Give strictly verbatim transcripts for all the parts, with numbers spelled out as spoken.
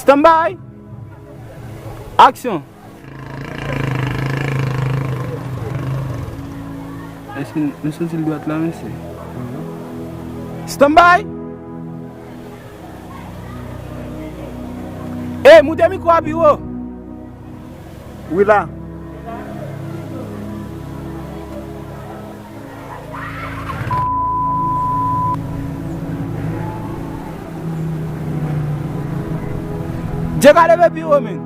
Stand by! Aksyon! Èske nou soti l dwat la, mesye? Stand by! Ey, moute mikwo a pi wo! Wi la. Dye ka leve pi wo, men.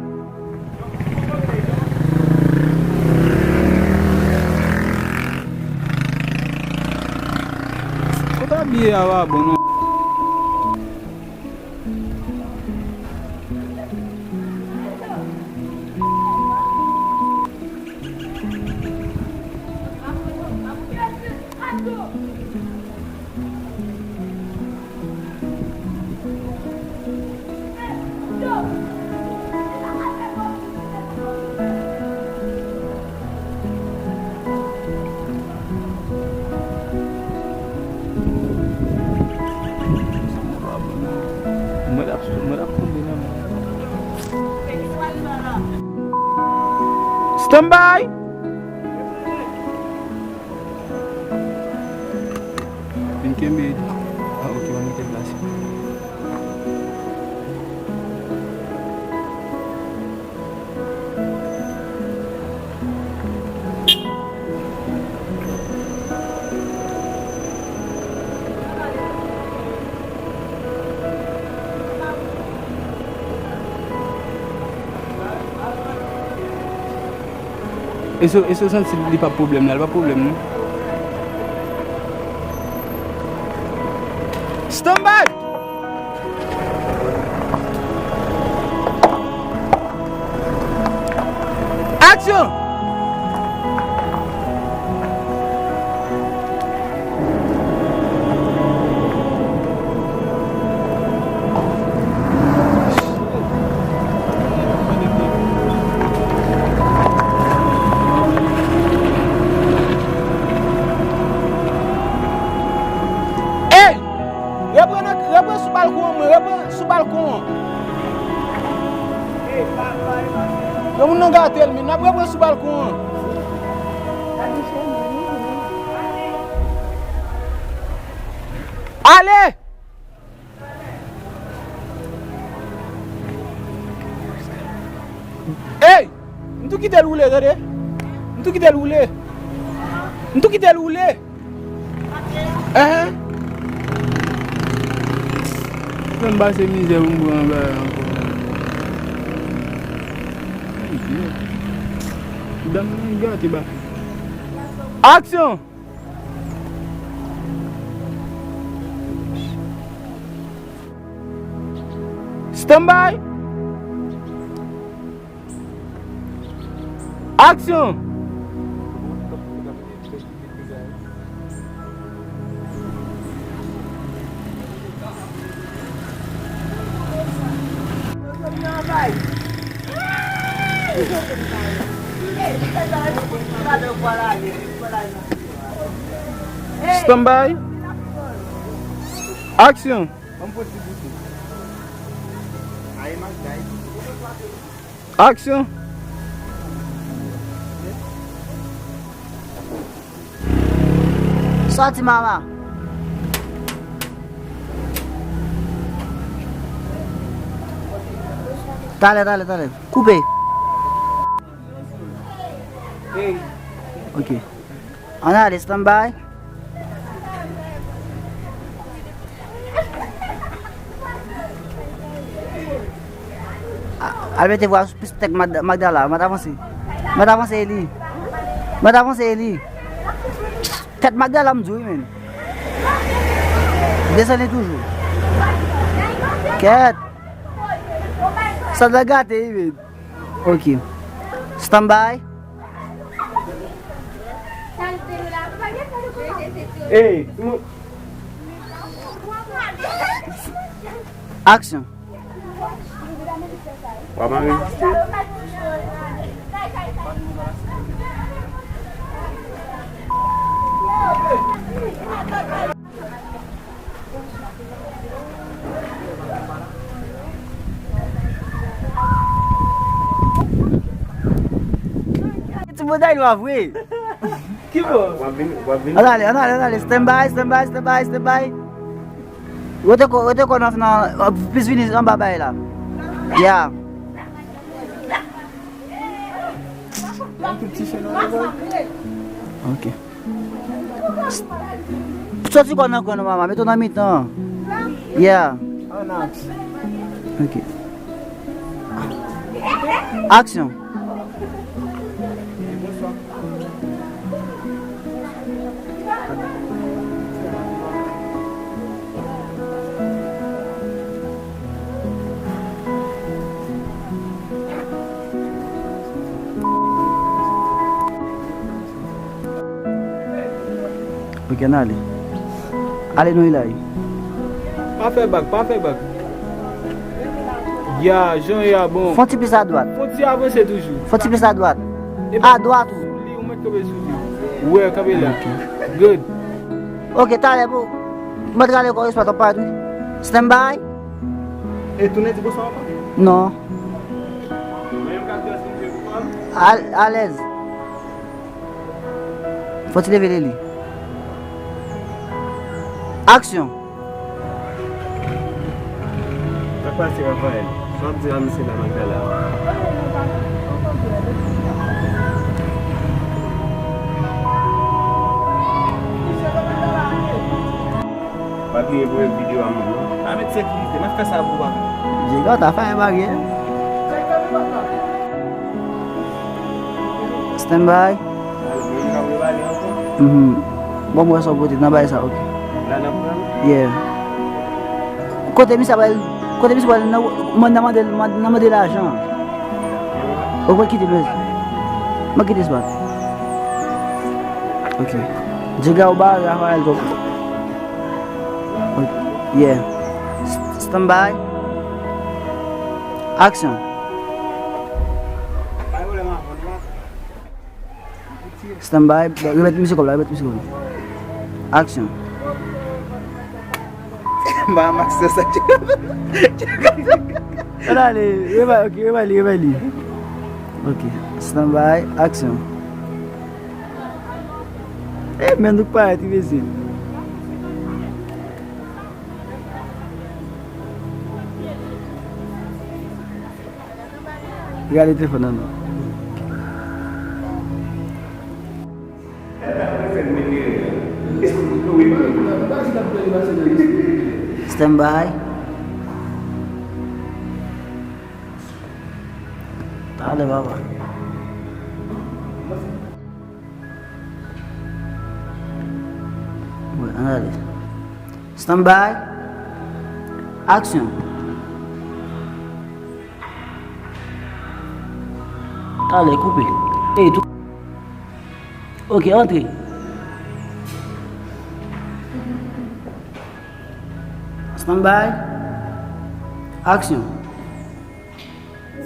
Kote abiye a pa bon, non. Mwen ap, mwen ap tonbe nan men. Stand by! Vin kenbe. Ah, ok, mwen mete plas. Èske, èske w santi li p ap pwoblèm la? Li p ap pwoblèm, non. Stand by! Aksyon! Ey! Reprann, reprann sou balkon an, mwen, reprann sou balkon an. Granmoun nan gate l, men n ap reprann sou balkon an. Ale! Ey! M tou kite l woule, tande? M tou kite l woule. M tou kite l woule. Enhen. Fè m pase mizè pou m pran bagay ankò. Ay, Dye. Dam nan gate ba. Aksyon! Stand by! Aksyon! Stand by. Aksyon. Aksyon. Sòti, mama. Talè, talè, talè. Koupe. Ok. Ann ale, stand by. A-, al mete vwa sou pis tèt Magda-, Magdala. Mèt avanse. Mèt avanse, Eli. Mèt avanse, Eli. Tèt Magdala, m di w, wi, men. Desann li toujou. Kèt. Sa t la gate, wi, men. Ok. Stand by. Ey, timoun. Aksyon. W ap anrejistre? Bòday nou a vre. Ki bò? W ap vini, w ap vini. Ann ale, ann ale, ann ale. Stand by, stand by, stand by, stand by. Rete kò, rete kò nan, nan, plis vini anba bay la. Yeah. Ok. Soti kò nan kwen nou, mama. Mete w nan mitan. Yeah. Ok. Aksyon. Ok, ann ale. Ale non, Ilay. Pa fè bak, pa fè bak. Ya, jan ya bon. Fon ti plis adwat. Fon ti avanse toujou. Fon ti plis adwat. Adwat ou. Sou li, ou mèt kanpe sou li. Wè, kanpe la. Ok. Good. Ok, talè pou. Mwen t rale kò respè, w ap parèt, wi. Stand by. E tounen ti boswa ankò? Non. Al-, alèz. Fò ti leve li. Aksyon. Sa k pase, Raphaël? Sa w ap di a misye la, Magdala? Pa bliye voye videyo a moun yo. Pa met sekirite, m ap fè sa pou ou, papa. Jega, w ta fè baryè. Stand by. Mhm. Bon, mwen sa w pote nan bay sa, ok. La nan pran? Yeah. Kote misye pral, kote misye pral nan, nan mande, nan mande lajan. Ou pral kite, men. Mwen kite spot. Ok. Jega ou ba Raphaël twòp. Ok. Yeah. S-, stand by. Aksyon. Stand by. Remèt misye kòb la, remèt misye kòb la. Aksyon. Ba max sa. Ann ale, remèt, ok, remèt li, remèt li. Ok, stand by, aksyon. E men nou parèt, imbécile. Gade telefòn nan non. Stand by. Talè, papa. Wi, ann ale. Stand by. Aksyon. Talè, koupe. Ey, tou. Ok, antre. Stand by. Aksyon.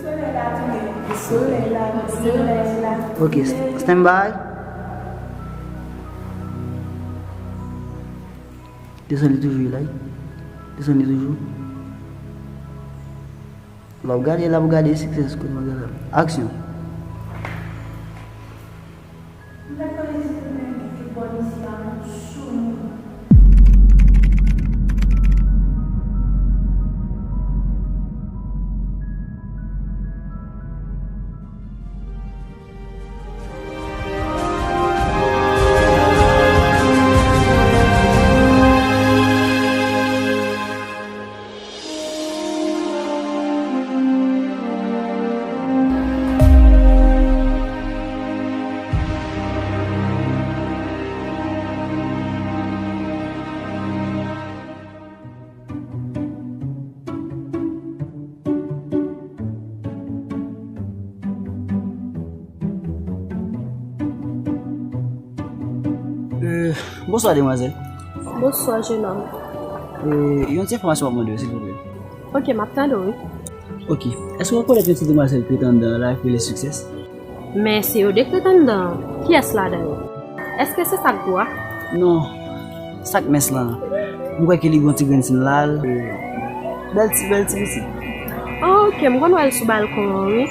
Solèy la tounen. Solèy la, solèy la. Ok, st-, stand by. Desann li toujou, Ilay. Desann li toujou. L ap gade, l ap gade, siksè kote m ap gade la. Aksyon. Euh, bonswa, demwazèl. Bonswa, jenòm. Euh, yon ti enfòmasyon m ap mande w, silvouplè. Ok, m ap tande w, wi. Ok. Èske w rekonèt yon ti demwazèl ki rete anndan an la, ki rele Success? Men se yo de k rete anndan an. Kiyès ladan yo? Èske se sa k gwo a? Non. Sa k mens lan. M kwè ke li gen yon ti grenn sin la. Bèl ti, bèl ti pitit. Oh, ok, m konn wè l sou balkon an, wi.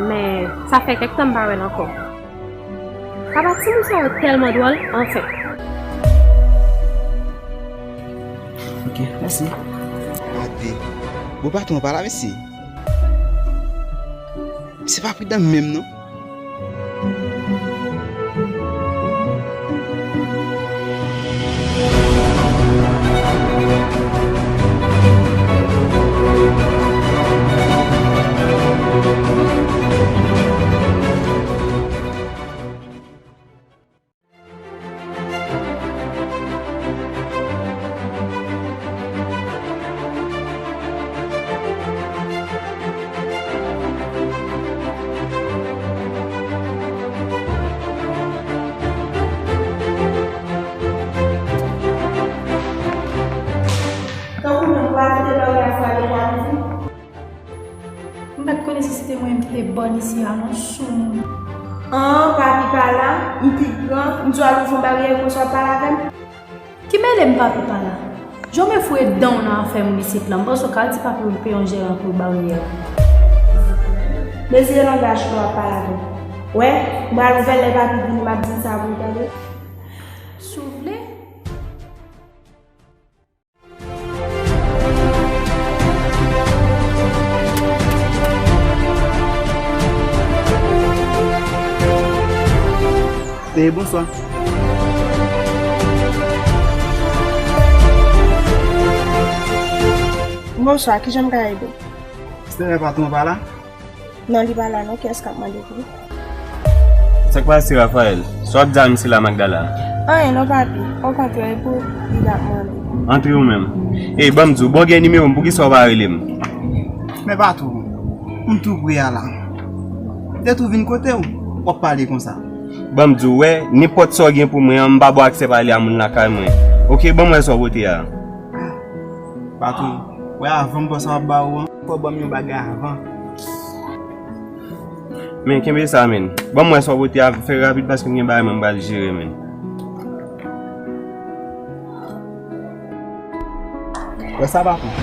Men, sa fè kèk tan m pa wè l ankò. Papa timoun sa yo tèlman dwòl, anfen. Ok, mèsi. Gade. Bon, patwon an pa la, mesye. Se pa pridan menm, non. Tankou menm, w a kite bagay a fwa de kwa anvi. M pa t konnen si se te mwen menm ki te bòn isi a, non, soumoun. An, papi pa la, m pi gran, m di w al ouvri yon baryè konsa w ap pale avè m. Ki mele m papi pa la? Jan w mete fou e dan w nan afè moun isit la, m panse w ka al di papi w li peye yon jeran pou baryè a. Mezire langaj lè w ap pale avè m. Wè, m pral ouvè lè papi vini, m ap di l sa pou l tande. Si w vle. E, bonswa. Bonswa, kijan m ka ede w? Sè patwon pa la? Non, li pa la non, kiyès k ap mande pou li? Sa k pase, Raphaël? Sa w ap di a misye la, Magdala? Anyen non, papi. Okontrè, e pou li l ap mande. Antre ou menm. Ey, ban m di w, bon, gen nimewo m, poukisa w pa rele m? Men patwon, m tou pre a la. M te tou vin kote w, w ap pale konsa. Ban m di w, wè, nenpòt sa w gen pou mwen an, m pa ba w aksè pale a moun lakay mwen. Oke, ban m wè sa w pote a. Patwon, wè, avan m ba w sa m ap ba ou an, fò w ban m yon bagay avan. Men, kenbe sa, men. Ban m wè sa w pote a, fè rapid paske m gen bagay mwen m pral jere, men. Wè sa, patwon?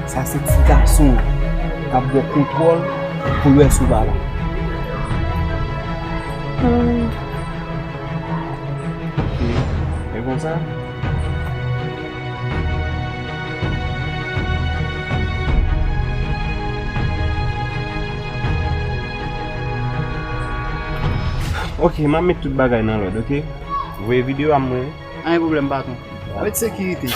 Sa se ti gason k ap ba w kontwòl pou l wè si w pa la. Hmm. Ok. E konsa? Ok, m ap met tout bagay nan lòd, ok? Voye videyo a mwen. Anyen pwoblèm, patwon. Mete sekirite.